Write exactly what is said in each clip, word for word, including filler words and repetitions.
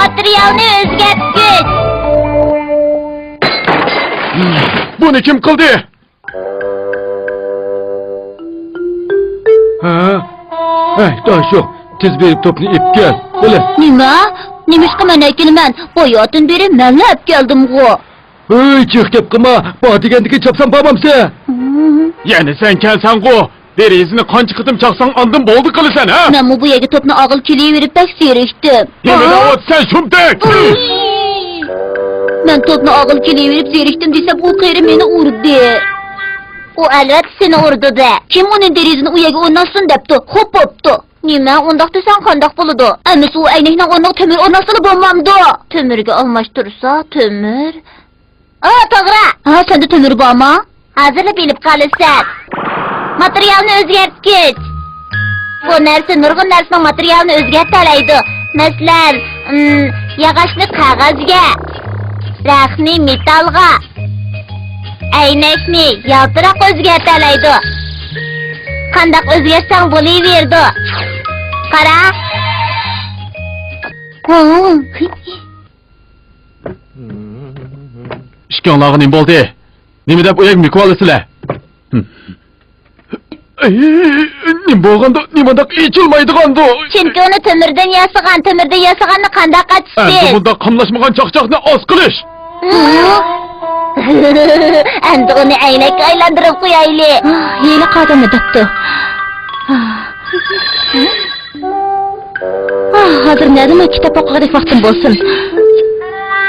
ماتېرىيالنى ئۆزگەرتكۈچ. بۇنى كىم قىلدى؟ ھە؟ ھەي، داشۇ، تېز بېرىپ توپنى ئېلىپ كەل. بولە. نېمە؟ نېمىشقا مەن ئەكېلىمەن؟ باياتىن بېرى مەنلا ئەپ كەلدىمغۇ. ھەي، جىق گەپ قىلما. بار دېگەندىكىن چاپسان بارمامسەن؟ يەنە سەن كەلسەڭغۇ. دېرىزىنى قانچە قېتىم چاقساڭ ئاندىن بولدى قىلىسەن، ھە؟ مەنمۇ بۇ يەرگە توپنى ئالغىلى كېلىۋېرىپ بەك زېرىكتىم. نېمە دەۋاتىسەن، شۇمتەك؟ مەن توپنى ئالغىلى كېلىۋېرىپ زېرىكتىم دېسەم، ئۇ قېرى مېنى ئۇردى. ئۇ ئەلۋەتتە سېنى ئۇردى-دە. كىم ئۇنى دېرىزىنى ئۇ يەرگە ئورناتسۇن دەپتۇ. خوپ بوپتۇ. نېمە، ئۇنداق دېسەڭ قانداق بولىدۇ؟ ئەمىسە ئۇ ئەينەكنىڭ ئورنىغا تۆمۈر ئورناتسىلا بولمامدۇ؟ تۆمۈرگە ئالماشتۇرسا، تۆمۈر. ئا، توغرا. ھا، سەندە تۆمۈر بارمۇ؟ ھازىرلا بىلىپ قالىسەن. ماتېرىيالنى ئۆزگەرتكۈچ. بۇ نەرسە نۇرغۇن نەرسىنىڭ ماتېرىيالىنى ئۆزگەرتەلەيدۇ. مەسىلەن، ئىم، ياغاچنى قەغەزگە، رەختنى مېتالغا، ئەينەكنى يالتىراققا ئۆزگەرتەلەيدۇ. قانداق ئۆزگەرتسەڭ بولۇۋېرىدۇ. قارا. ئىككىڭلارغا نېمە بولدى؟ نېمە دەپ ئۇ يەرگە مۆكۈۋالىسىلەر؟ ئەي، نېمە بولغاندۇ؟ نېمانداق ئېچىلمايدىغاندۇ؟ چۈنكى ئۇنى تۆمۈردىن ياسىغان، تۆمۈردىن ياسىغاننى قانداق ئاچىسىز؟ ئەمدى بۇنداق قاملاشمىغان چاقچاقنى ئاز قىلىش. ئەمدى ئۇنى ئەينەككە ئايلاندۇرۇپ قويايلى. ھېلىقى ئادەممۇ دەپتۇ. ئاھ، ھازىر نەدىمۇ كىتاب ئوقۇغۇدەك ۋاقتىم بولسۇن؟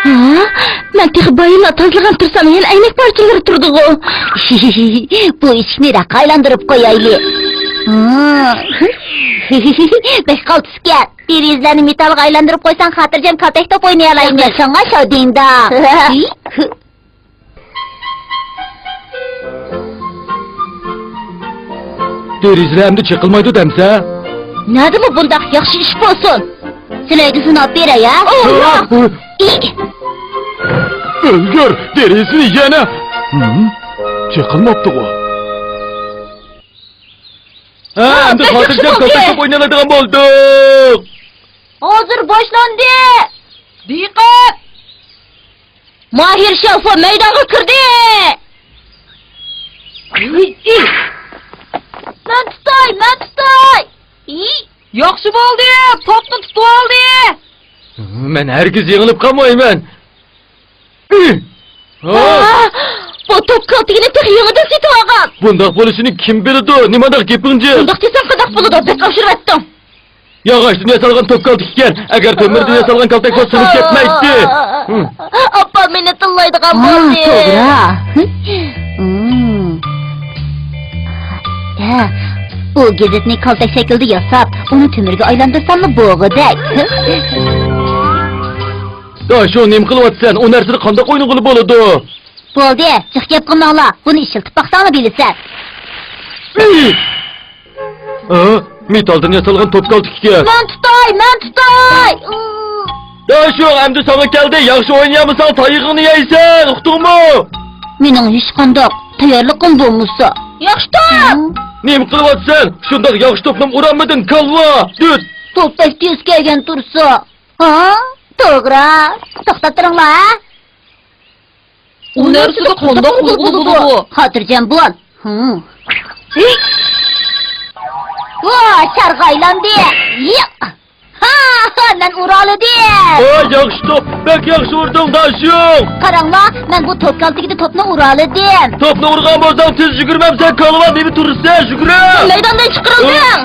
ھە؟ مەن تېخى بايىلا تازىلىغان تۇرسام، يەنە ئەينەك پارچىلىرى تۇرىدىغۇ. بۇ ئىشىكنى رەققە ئايلاندۇرۇپ قويايلى. ھە. بەك قالتىسكەن. دېرىزىلەرنى مېتالغا ئايلاندۇرۇپ قويساڭ، خاتىرجەم كالتەك توپ ئوينىيالايمىز. ساڭا شۇ دىندا. دېرىزىلەر ئەمدى چېقىلمايدۇ دەمسە؟ نەدىمۇ بۇنداق ياخشى ئىش بولسۇن؟ سىلەيدە سىناپ بېرەي، ھە؟ ئويلا! ئۆلگۈر، دېرىزىنى يەنە! ھىم، چېقىلماپتىغۇ. ھە، ئەمدى خاتىرجەم كالتەك توپ ئوينايدىغان بولدۇق. ھازىر باشلاندى. دىققەت! ماھىر شالفا مەيدانغا كىردى! مەن تۇتاي، مەن تۇتاي! ياخشى بولدى! توپنى تۇتۇۋالدى! مەن ھەرگىز يېڭىلىپ قالمايمەن! ھا! بۇ توپ كالتىكىنى تېخى يېڭىدىن سېتىۋالغان! بۇنداق بولۇشىنى كىم بىلىدۇ؟ نېمانداق گېپىڭ جىق! بۇنداق دېسەڭ قانداق بولىدۇ؟ بەك ئاشۇرۇۋەتتىڭ! ياغاچتىن ياسالغان توپ كالتىك ئىكەن. ئەگەر تۆمۈردىن ياسالغان كالتەك بولسا، سىڭىپ كەتمەيتتى. ئاپام مېنى تىللايدىغان بولدى. توغرا. ھە، ئۇ گېزىتنى كالتەك شەكلىدە ياساپ، ئۇنى تۆمۈرگە ئايلاندۇرساملا بولغۇدەك. يا، شۇ نېمە قىلىۋاتىسەن؟ ئۇ نەرسىنى قانداق ئوينىغىلى بولىدۇ؟ بولدى، جىق گەپ قىلماڭلار. بۇنى ئىشلىتىپ باقساڭلا بىلىسەن. ھە؟ مېتالدىن ياسالغان توپ كالتىكى ئىكەن. مەن تۇتاي، مەن تۇتاي! يا شۇ، ئەمدى ساڭا كەلدى. ياخشى ئوينىيالمىساڭ تايىقىڭنى يەيسەن، ئۇقتۇڭمۇ؟ مېنىڭ ھېچقانداق تەييارلىقىم بولمىسا. ياخشى توپ! نېمە قىلىۋاتىسەن؟ شۇنداق ياخشى توپنىمۇ ئۇرالمىدىڭ، كاللا! دۈت! توپ بەك تېز كەلگەن تۇرسا. ھا؟ توغرا. توختاپ تۇرۇڭلار، ھە؟ ئۇ نەرسىگە قانداق ئۇرغىلى بولىدۇ؟ خاتىرجەم بول. ھىم. ۋا، شارغا ئايلاندى. يىق. ھا، ھا، مەن ئۇرالىدىم. ۋاي، ياخشى توپ. بەك ياخشى ئۇردۇڭ، داشۇڭ. قاراڭلار، مەن بۇ توپ كالتىكىدا توپنى ئۇرالىدىم. توپنى ئۇرغان بولساڭ تېز يۈگۈرمەمسەن، كالۋا، نېمە تۇرىسەن، يۈگۈرە. مەيداندىن چىقىرىلدىڭ.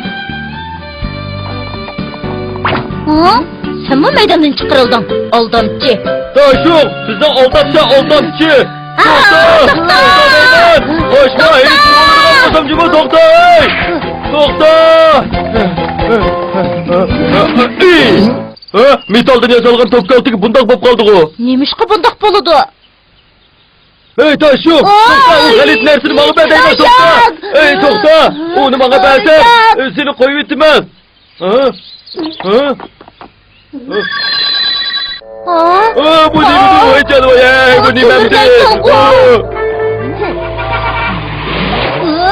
ھە؟ سەنمۇ مەيداندىن چىقىرىلدىڭ، ئالدامچى! داشۇ، بىزنى ئالداپسەن، ئالدامچى! ھا، توختا! توختا! توختا دەيمەن! قاچما، توختا! ھېلىقى قولىنى ئالمىسام جۇمۇ، توختا، ھەي! توختا! ھە، مېتالدىن ياسالغان توپ كالتىكى بۇنداق بولۇپ قالدىغۇ! نېمىشقا بۇنداق بولىدۇ؟ ھەي، تاشۇ! توختا، ئۇ غەلىتە نەرسىنى ماڭا بەر دەيمەن، توختا! ھەي، توختا! ئۇنى ماڭا بەرسەم، سېنى قويۇۋېتىمەن! ھە؟ ھە؟ ھە؟ ھە؟ بۇ نېمىدۇ؟ ۋاي جان، ۋاي، ھەي، بۇ نېمەمدى؟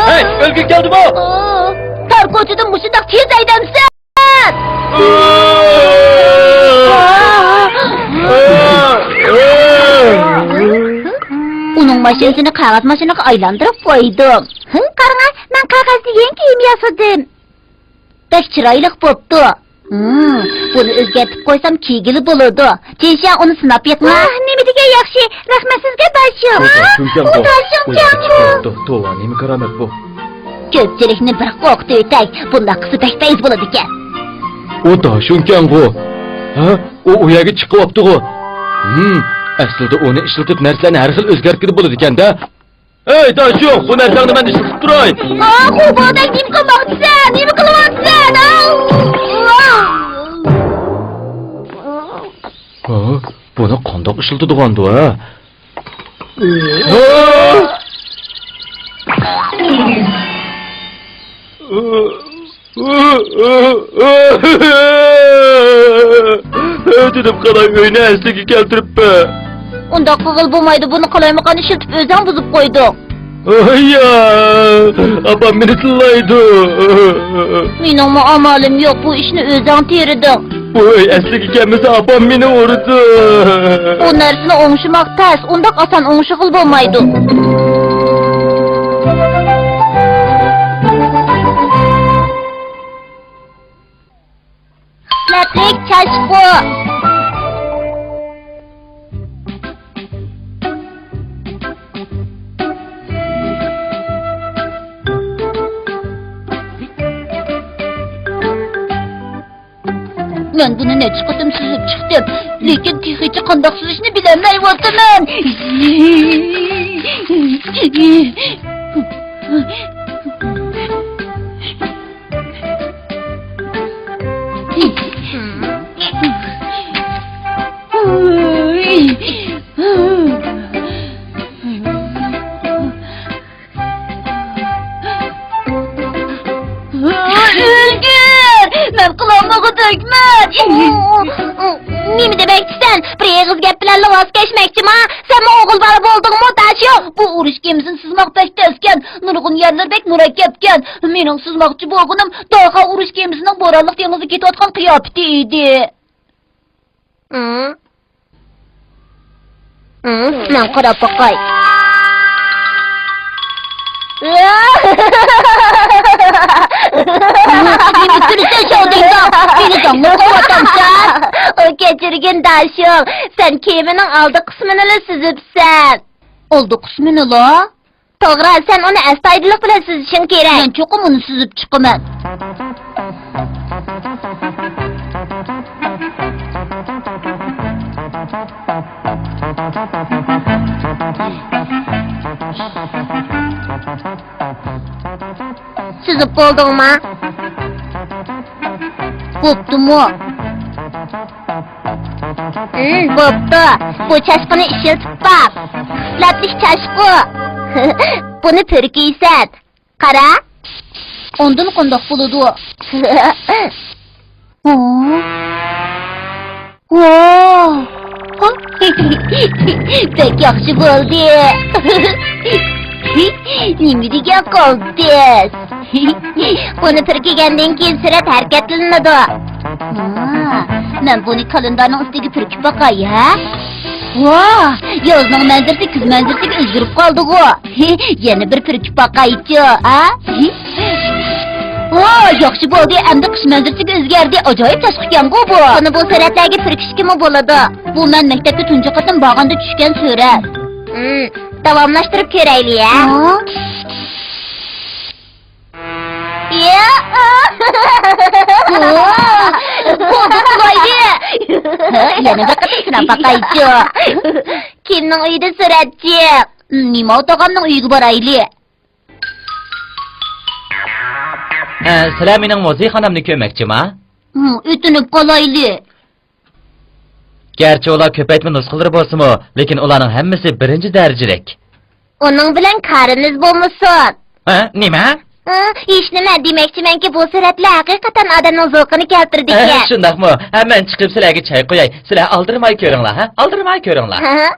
ھەي، ئۆلگۈڭ كەلدىمۇ؟ تار كوچىدىن مۇشۇنداق تېز ھەيدەمسەن؟ ئا! ماشىنىسىنى قەغەز ماشىنىغا ئايلاندۇرۇپ قويدۇم. ھىم، قاراڭا، مەن قەغەزدىن يېڭى كىيىم ياسىدىم. بەك چىرايلىق بوپتۇ. ھىم، بۇنى ئۆزگەرتىپ قويسام كىيگىلى بولىدۇ. جىنشياڭ، ئۇنى سىناپ بېقىڭا. ۋاھ، نېمە دېگەن ياخشى. رەھمەت سىزگە، داشۇڭ. ئۇ داشۇڭكەنغۇ. ئۇ داشۇڭكەنغۇ. توۋا، نېمە كارامەت بۇ؟ كۆپچىلىكنى بىر قوقۇتۇۋېتەي. بۇنداق قىلسا بەك پەيز بولىدىكەن. ئۇ داشۇڭكەنغۇ. ھە؟ ئۇ، ئۇ يەرگە چىقىۋاپتىغۇ. ھىم، ئەسلىدە ئۇنى ئىشلىتىپ نەرسىلەرنى ھەر خىل ئۆزگەرتكىلى بولىدىكەن-دە. ئەي، داشۇڭ، بۇ نەرسەڭنى مەن ئىشلىتىپ تۇراي. ئاھ، ئۇ بولدەك نېمە قىلماقچىسەن؟ نېمە قىلىۋاتىسەن؟ ئاۋ! ھە؟ بۇنى قانداق ئىشلىتىدىغاندۇ، ھە؟ ھە؟ دېدىم، قالاي، ئۆينى ئەسلىگە كەلتۈرۈپ بەر. ئۇنداق قىلغىلى بولمايدۇ، بۇنى قالايمىقان ئىشلىتىپ ئۆزۈڭ بۇزۇپ قويدۇڭ. ئايا، ئاپام مېنى تىللايدۇ. مېنىڭمۇ ئامالىم يوق، بۇ ئىشنى ئۆزۈڭ تېرىدىڭ. بۇ ئۆي ئەسلىگە كەلمىسە، ئاپام مېنى ئۇرىدۇ. بۇ نەرسىنى ئوڭشىماق تەس، ئۇنداق ئاسان ئوڭشىغىلى بولمايدۇ. خىسلەتلىك چاشقۇ. مەن بۇنى نەچچە قېتىم سۈزۈپ چىقتىم، لېكىن تېخىچە قانداق سۈزۈشنى بىلەلمەيۋاتىمەن. ئۆلگۈر! مەن قىلالمىغۇدەكمەن! نېمە دېمەكچىسەن؟ بىر ئېغىز گەپ بىلەنلا ۋاز كەچمەكچىما؟ سەنمۇ ئوغۇل بالا بولدۇڭمۇ، داشۇ؟ بۇ ئۇرۇش گېمىسىنى سىزماق بەك تەسكەن. نۇرغۇن يەرلىرى بەك مۇرەككەپكەن. مېنىڭ سىزماقچى بولغىنىم داخا ئۇرۇش گېمىسىنىڭ بورانلىق دېڭىزدا كېتىۋاتقان قىياپىتى ئىدى. ھىم؟ ھىم، مەن قاراپ باقاي. نېمە كۈلىسەن، شاۋدىڭداق؟ مېنى داڭلىق قىلىۋاتامسەن؟ ئۇ كەچۈرگىن داشۇڭ، سەن كېمىنىڭ ئالدى قىسمىنىلا سۈزۈپسەن. ئالدى قىسمىنىلا؟ توغرا، سەن ئۇنى ئەستايىدىللىق بىلەن سۈزۈشۈڭ كېرەك. مەن چوقۇم ئۇنى سۈزۈپ چىقىمەن. سۈزۈپ بولدۇڭما؟ بوپتۇمۇ؟ ھىم، بوپتۇ. بۇ چاشقۇنى ئىشلىتىپ باق. خىسلەتلىك چاشقۇ. بۇنى پۈركۈيسەن. قارا. ئاندىن قانداق بولىدۇ؟ ھە؟ ۋاھ! بەك ياخشى بولدى. نېمە دېگەن قالتىس؟ بۇنى پۈركىگەندىن كېيىن سۈرەت ھەرىكەتلىنىدۇ. ھا، مەن بۇنى كالېندارنىڭ ئۈستىگە پۈركۈپ باقاي، ھە؟ ۋاھ، يازنىڭ مەنزىرىسى كۈز مەنزىرىسىگە ئۆزگىرىپ قالدىغۇ. يەنە بىر پۈركۈپ باقايچۇ، ھە؟ ۋاھ، ياخشى بولدى، ئەمدى قىش مەنزىرىسىگە ئۆزگەردى. ئاجايىپ چاشقۇكەنغۇ بۇ. بۇنى بۇ سۈرەتلەرگە پۈركۈشكىمۇ بولىدۇ. بۇ مەن مەكتەپكە تۇنجى قېتىم بارغاندا چۈشكەن سۈرەت. ھىم، داۋاملاشتۇرۇپ كۆرەيلى، ھە؟ ھا؟ يا! بولدى، قولايلى! يەنە بىر قېتىم سىناپ باقايچۇ. كىمنىڭ ئۆيىدە سۈرەت جىق؟ نىماۋ تاغامنىڭ ئۆيىگە بارايلى. ئە، سىلەر مېنىڭ مۇزېيخانامنى كۆرمەكچىما؟ ھىم، ئۆتۈنۈپ قالايلى. گەرچە ئۇلار كۆپەيتمە نۇسخىلىرى بولسىمۇ، لېكىن ئۇلارنىڭ ھەممىسى بىرىنچى دەرىجىلىك. ئۇنىڭ بىلەن كارىمىز بولمىسۇن. ھە، نېمە؟ ھە، ھېچنېمە، دېمەكچىمەنكى، بۇ سۈرەتلەر ھەقىقەتەن ئادەمنىڭ زوقىنى كەلتۈرىدىكەن. ھە، شۇنداقمۇ؟ ھە، مەن چىقىپ سىلەرگە چاي قۇياي. سىلەر ئالدىرىماي كۆرۈڭلار، ھە؟ ئالدىرىماي كۆرۈڭلار. ھە.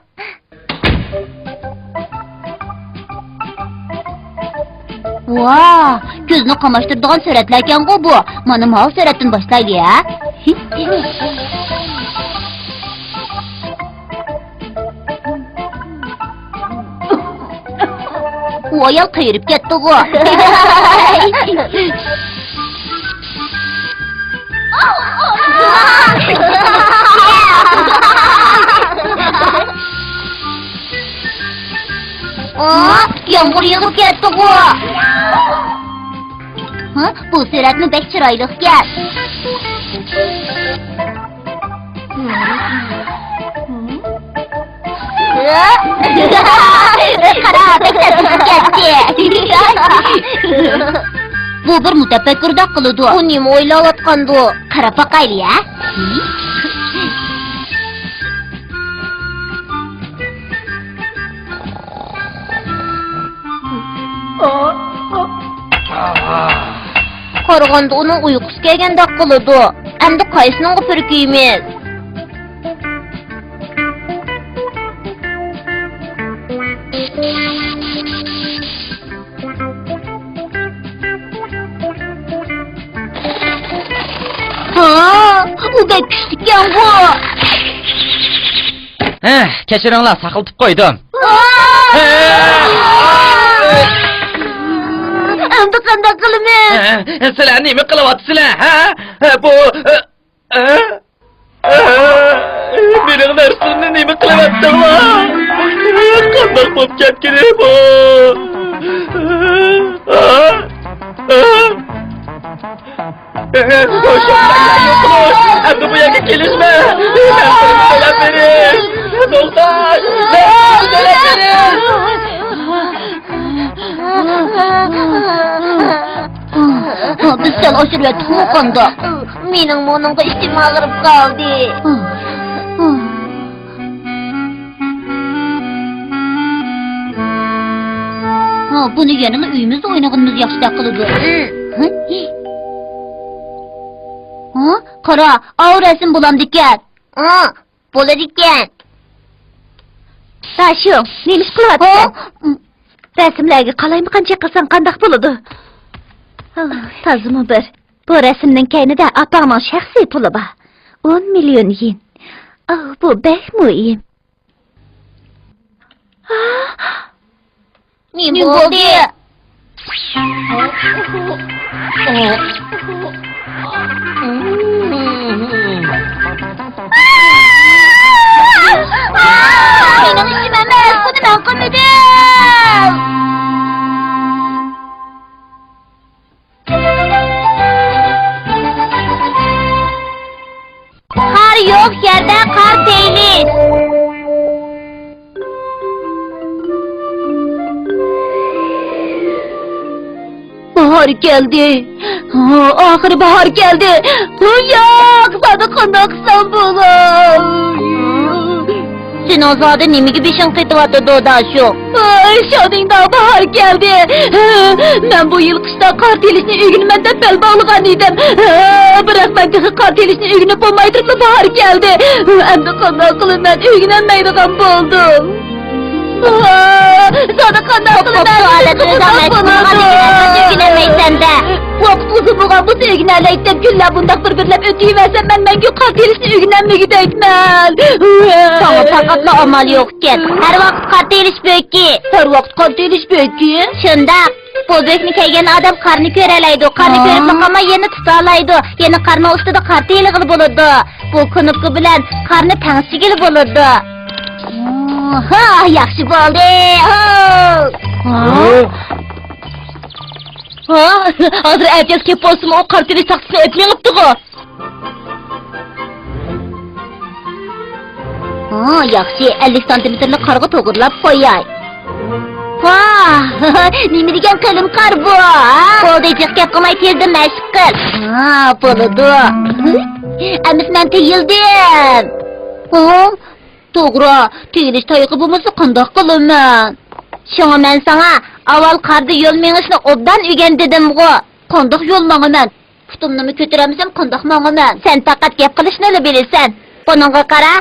ۋاھ، كۆزنى قاماشتۇرىدىغان سۈرەتلەركەنغۇ بۇ. مانا ماۋۇ سۈرەتتىن باشلايلى، ھە؟ ئۇ ئايال قېرىپ كەتتىغۇ. ئا، يامغۇر يېغىپ كەتتىغۇ. ھە، بۇ سۈرەتمۇ بەك چىرايلىقكەن. قارا، بەك تەسىرلىك كەتتى. بۇ بىر مۇتەپەككۇردەك قىلىدۇ. بۇ نېمە ئويلاۋاتقاندۇ؟ قاراپ باقايلى، ھە؟ قارىغاندا ئۇنىڭ ئۇيقۇسى كەلگەندەك قىلىدۇ. ئەمدى قايسىنىڭغا پۈركۈيمىز؟ ھا، ئۇ بەك كۈچلۈككەنغۇ. ھە، كەچۈرۈڭلار، ساقلىتىپ قويدۇم. ئەمدى قانداق قىلىمىز؟ ھە، سىلەر نېمە قىلىۋاتىسىلەر، ھە؟ ھە، بۇ، ھە؟ ھە؟ مېنىڭ نەرسىلىرىمنى نېمە قىلىۋەتتىڭلار؟ قانداق بولۇپ كەتكىنى بۇ؟ ھە؟ ھە؟ ئەمدى بۇ يەرگە كېلىشمە. نەرسىلىرىمنى سۆلەپ بېرىڭ. توختاڭ. نەرسىلىرىمنى سۆلەپ بېرىڭ. بىز سەل ئاشۇرۇۋەتتۇقمۇ قانداق؟ مېنىڭمۇ ئۇنىڭغا ئىچىم ئاغرىپ قالدى. ھا، بۇنى يەنىلا ئۆيىمىزدە ئوينىغىنىمىز ياخشىدەك قىلىدۇ. ھا، قارا، ئاۋۇ رەسىم بولامدىكەن. ھا، بولىدىكەن. داشۇڭ، نېمە ئىش قىلىۋاتىسەن؟ ھا؟ رەسىملەرگە قالايمىقان چېقىلساڭ قانداق بولىدۇ؟ تازىمۇ بىر. بۇ رەسىمنىڭ كەينىدە ئاپاڭنىڭ شەخسىي پۇلى بار. ئون مىليون يېن. ئاھ، بۇ بەك مۇھىم. نېمە بولدى؟ مېنىڭ ئىشىم ئەمەس، بۇنى مەن قىلمىدىم. قار يوق يەردە قار تېيىلىش. باھار كەلدى. ھا، ئاخىرى باھار كەلدى. ھۇياق، زادى قانداق قىلسام بولاي؟ سېنىڭ زادى نېمىگە بېشىڭ قېتىۋاتىدۇ، داشۇ؟ ۋاي، شادىڭدا باھار كەلدى. مەن بۇ يىل قىشتا قار تېيىلىشنى ئۆگىنىمەن دەپ بەل باغلىغان ئىدىم. بىراق مەن تېخى قار تېيىلىشنى ئۆگىنىپ بولماي تۇرۇپلا باھار كەلدى. ئەمدى قانداق قىلىمەن؟ ئۆگىنەلمەيدىغان بولدۇم. زادى قانداق قىلىمەن؟ ئۆگىنەلمەيسەن-دە. ۋاقىت ئۇزۇن بولغان بولسا ئۆگىنەلەيتتىم. كۈنلەر بۇنداق بىر-بىرلەپ ئۆتۈۋەرسە، مەن مەڭگۈ قار تېيىلىشنى ئۆگىنەلمىگۈدەكمەن. ساڭا پەقەتلا ئامال يوقكەن. ھەر ۋاقىت قار تېيىلىش بۆكى. ھەر ۋاقىت قار تېيىلىش بۆكى؟ شۇنداق. بۇ بۆكنى كىيگەن ئادەم قارنى كۆرەلەيدۇ. قارنى كۆرۈپلا قالماي، يەنە تۇتالايدۇ. يەنە قارنىڭ ئۈستىدە قار تېيىلغىلى بولىدۇ. بۇ كۇنۇپكا بىلەن قارنى تەڭشىگىلى بولىدۇ. ھا، ياخشى بولدى. ھو. ھا؟ ھا، ھازىر ئەتىياز كېلىپ بولسىمۇ، ئۇ قار تېيىلىش تاختىسىنى ئېلىپ مېڭىپتىغۇ. ھا، ياخشى، ئەللىك سانتىمېتىرلىق قارغا توغرىلاپ قوياي. ۋاھ، نېمە دېگەن قېلىن قار بۇ، ھا؟ بولدى، جىق گەپ قىلماي تېزدىن مەشىق قىل. ھا، بولىدۇ. ئەمىسە مەن تېيىلدىم. ھا؟ توغرا، تېيىلىش تايىقى بولمىسا قانداق قىلىمەن؟ شۇڭا مەن ساڭا ئاۋۋال قاردا يول مېڭىشنى ئوبدان ئۆگەن دېدىمغۇ. قانداق يول ماڭىمەن؟ پۇتۇمنىمۇ كۆتۈرەلمىسەم قانداق ماڭىمەن؟ سەن پەقەت گەپ قىلىشنىلا بىلىسەن. بۇنىڭغا قارا.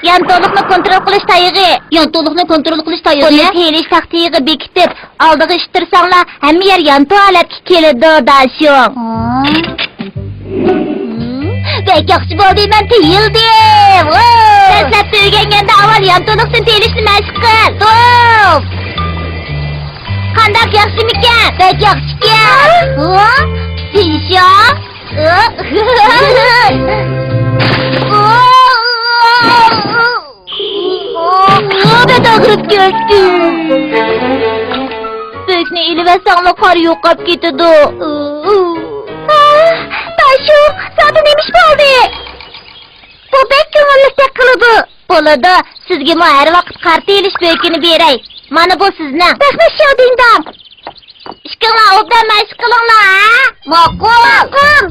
يانتۇلۇقنى كونترول قىلىش تايىقى. يانتۇلۇقنى كونترول قىلىش تايىقى؟ بۇنى تېيىلىش تاختىيىغا بېكىتىپ، ئالدىغا ئىتتىرساڭلا، ھەممە يەر يانتۇ ھالەتكە كېلىدۇ، داشۇڭ. ھا؟ بەك ياخشى بولدى، مەن تېيىلدىم. ۋاو! دەسلەپتە ئۆگەنگەندە ئاۋۋال يانتۇلۇقتىن تېيىلىشنى مەشىق قىل. توپ! قانداق ياخشىمىكەن؟ بەك ياخشىكەن. ھە؟ زىنشياڭ. بەك ئاغرىپ كەتتى. بۆكنى ئېلىۋەتسەڭلار قار يوقاپ كېتىدۇ. تاشۇ، زادى نېمە ئىش بولدى؟ بۇ بەك كۆڭۈللۈكتەك قىلىدۇ. بولىدۇ، سىزگىمۇ ھەر ۋاقىت قارتا ئېلىش بۆكىنى بېرەي. مانا بۇ سىزنىڭ. رەھمەت، شياۋدىڭداڭ. ئىككىڭلار ئوبدان مەشىق قىلىڭلار، ھە؟ ماقۇل. ماقۇل.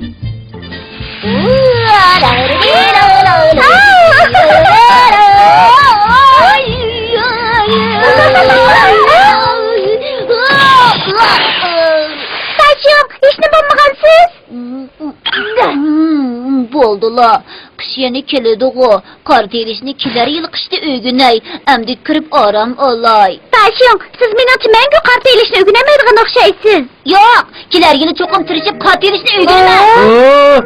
تاشۇ، ھېچنېمە بولمىغانسىز؟ بولدىلا. قىش يەنە كېلىدىغۇ. قارتا ئېلىشنى كېلەر يىلى قىشتا ئۆگىنەي. ئەمدى كىرىپ ئارام ئالاي. تاشۇ، سىز مېنىڭچە مەڭگۈ قارتا ئېلىشنى ئۆگىنەلمەيدىغان ئوخشايسىز. ياق، كېلەر يىلى چوقۇم تىرىشىپ قارتا ئېلىشنى ئۆگىنىمەن. ھە؟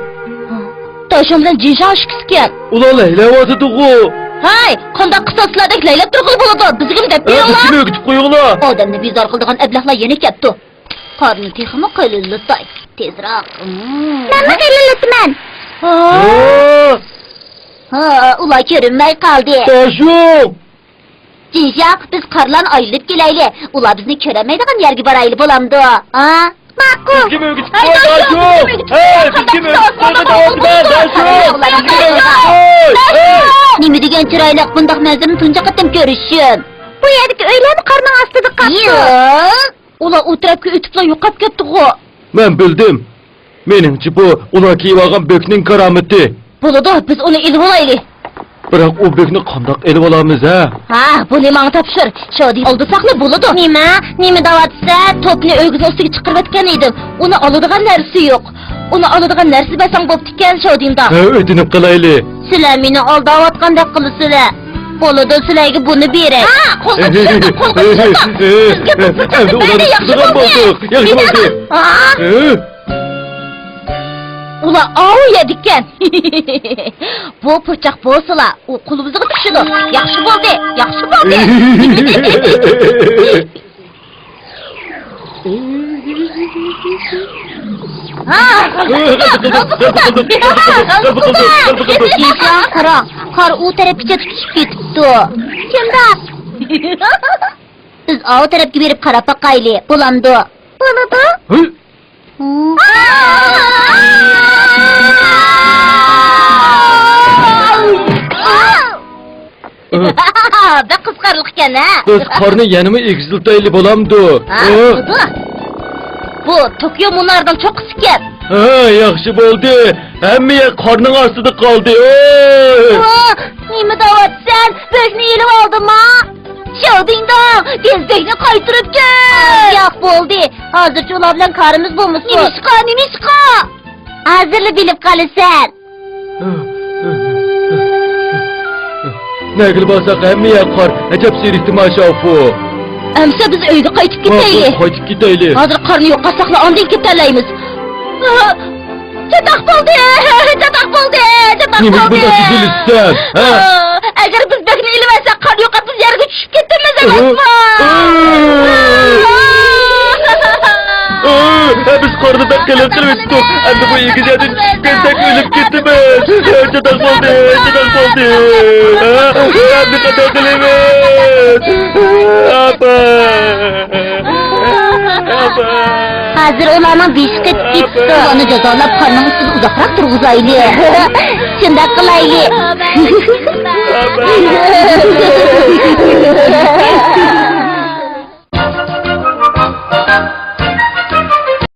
تاشۇ بىلەن جىنشاڭ ئىككىسىكەن. ئۇلار لەيلەۋاتىدىغۇ. ھەي، قانداق قىساسلاردەك لەيلەپ تۇرغىلى بولىدۇ؟ بىزگىمۇ دەپ بېرىڭلار. ئۆگىتىپ قويۇڭلار. ئادەمنى بىزار قىلىدىغان ئەبلەخلەر يەنە كەپتۇ. قارنى تېخىمۇ قېلىنلىتاي. تېزراق. مەنمۇ قېلىنلىتىمەن. ھا، ئۇلار كۆرۈنمەي قالدى. تاشۇ! جىنشياڭ، بىز قارلارنى ئايلىنىپ كېلەيلى. ئۇلار بىزنى كۆرەلمەيدىغان يەرگە بارايلى، بولامدۇ؟ ھا؟ ماقۇل. بىزگىمۇ ئۆگىتىپ قوي، تاشۇ! ھەي، بىزگىمۇ ئۆگىتىپ قوي، تاشۇ! بىزگىمۇ ئۆگىتىپ قوي! ھەي! نېمە دېگەن چىرايلىق، بۇنداق مەنزىرىنى تۇنجى قېتىم كۆرۈشۈم. بۇ يەردىكى ئۆيلەرمۇ قارنىڭ ئاستىدا قاپتۇ. ياق. ئۇلار ئۇ تەرەپكە ئۆتۈپلا يوقاپ كەتتىغۇ. مەن بىلدىم. مېنىڭچە بۇ ئۇلار كىيىۋالغان بۆكنىڭ كارامىتى. بولىدۇ، بىز ئۇنى ئېلىۋالايلى. بىراق ئۇ بۆكنى قانداق ئېلىۋالىمىز، ھە؟ ھا، بۇنى ماڭا تاپشۇر. شياۋدىڭنى ئالدىساقلا بولىدۇ. نېمە؟ نېمە دەۋاتىسەن؟ توپنى ئۆگزە ئۈستىگە چىقىرىۋەتكەن ئىدىم. ئۇنى ئالىدىغان نەرسىسى يوق. ئۇنى ئالىدىغان نەرسە بەرسەڭ بوپتىكەن، شياۋدىڭداڭ. ھە، ئۆتۈنۈپ قالايلى. سىلەر مېنى ئالداۋاتقاندەك قىلىسىلەر. بولىدۇ، سىلەرگە بۇنى بېرەي. ھا، قولغا چۈشۈردۇق، قولغا چۈشۈردۇق. سىزگە بۇ پۇرسەتنى بەردى، ياخشى بولدى. ياخشى بولدى. ھا؟ ئۇلار ئاۋۇ يەردىكەن. بۇ پۇرچاق بولسىلا، ئۇ قولىمىزغا چۈشىدۇ. ياخشى بولدى، ياخشى بولدى. ھا، غەلىتە قىلدىڭ، غەلىتە قىلدىڭ، غەلىتە قىلدىڭ. ئىشان، قارا، قار ئۇ تەرەپكىچە تۇتۇشۇپ كېتىپتۇ. شۇنداق. بىز ئاۋۇ تەرەپكە بېرىپ قاراپ باقايلى، بولامدۇ؟ بولىدۇ. ھە؟ بەك قىزىقارلىقكەن، ھە؟ بىز قارنى يەنىمۇ ئېگىزلىتەيلى بولامدۇ؟ ھا، ھە؟ بولىدۇ. بۇ توكيو مۇنارىنىڭ چوققىسىكەن. ھە، ياخشى بولدى. ھەممە يەر قارنىڭ ئاستىدا قالدى. ئوي! ۋا، نېمە دەۋاتىسەن؟ بۆكنى ئېلىۋالدىما؟ شياۋدىڭداڭ، تېز بۆكنى قايتۇرۇپ كەل! ياق، بولدى. ھازىرچە ئۇلار بىلەن كارىمىز بولمىسۇن. نېمىشقا، نېمىشقا؟ ھازىرلا بىلىپ قالىسەن. نەگىلا بارساق ھەممە يەر قار. ئەجەب سېرىكتىما شاۋفۇ. ئەمسە بىز ئۆيگە قايتىپ كېتەيلى. قايتىپ كېتەيلى. ھازىر قارنى يوقاتساقلا ئاندىن كېتەلەيمىز. چاتاق بولدى! چاتاق بولدى! چاتاق بولدى! نېمىگە بۇنداق تېزلىشىسەن، ھە؟ ئەگەر بىز بۆكنى ئېلىۋەتسەك، قار يوقاپ بىز يەرگە چۈشۈپ كېتىمىز ئەمەسمۇ؟ ھە، بىز قارنى بەك قېلىن قىلىۋېتىپتۇق. ئەمدى بۇ ئېگىز يەردىن چۈشۈپ كەتسەك ئۆلۈپ كېتىمىز. چاتاق بولدى، چاتاق بولدى. ھە، ئەمدى قانداق قىلىمىز؟ ئاپا! ھازىر ئۇلارنىڭ بېشى قېتىپ كېتىپتۇ. ئۇلارنى جازالاپ، قارنىڭ ئۈستىدە ئۇزاقراق تۇرغۇزايلى. شۇنداق قىلايلى.